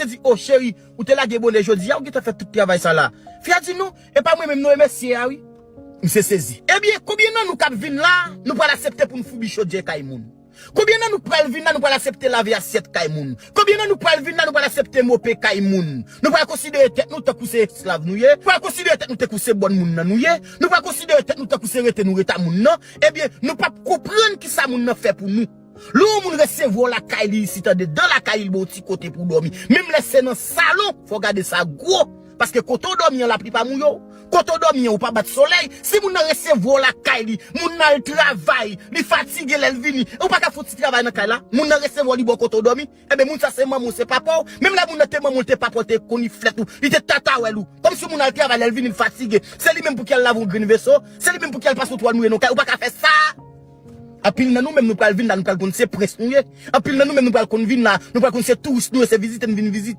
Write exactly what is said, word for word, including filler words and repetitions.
Misye di, "O cheri, ou te lage bonè jodi a, ou gentan fè tout travay sa la." Fi a di, "Non, e pa mwen menm non, e mesye a wi." Misye sezi. Ebyen, konbyen nan nou k ap vin la, nou pral aksepte pou n foubi chodyè kay moun? Konbyen nan nou k pral vin la, nou pral aksepte lave asyèt kay moun? Konbyen nan nou k pral vin la, nou pral aksepte mope kay moun? Nou pral konsidere tèt nou tankou se esklav nou ye? Nou pral konsidere tèt nou tankou se bòn moun nan nou ye? Nou pral konsidere tèt nou tankou se rete nou ret a moun nan? Ebyen, nou p ap konprann kisa moun nan fè pou nou. Lè yon moun resevwa w lakay li isit, andedan lakay li, l ba w ti kote pou w dòmi. Menm lè se nan salon, fò w gade sa gwo. Paske kote w dòmi an, laplipa mouye w. Kote w dòmi an, ou pa bat solèy. Si moun nan resevwa w lakay li, moun nan al travay, li fatige lè l vini, ou pa ka fè yon ti travay nan kay la. Moun nan resevwa w, li ba w kote w dòmi. Ebyen, moun sa se manman w, se papa w. Menm lè moun nan te manman w, l te papa w, l te konniflèt ou, li te tatawèl ou. Kòmsi moun al travay, lè l vini, l fatige. Se li menm pou ki al lave yon grenn veso. Se li menm pou ki al pase yon twal mouye nan kay. Ou pa ka fè sa. Anpil nan nou menm nou pral vin la, nou pral konn se prens nou ye. Anpil nan nou menm nou pral konn vin la, nou pral konn se touris nou ye, se vizitè n vin vizite.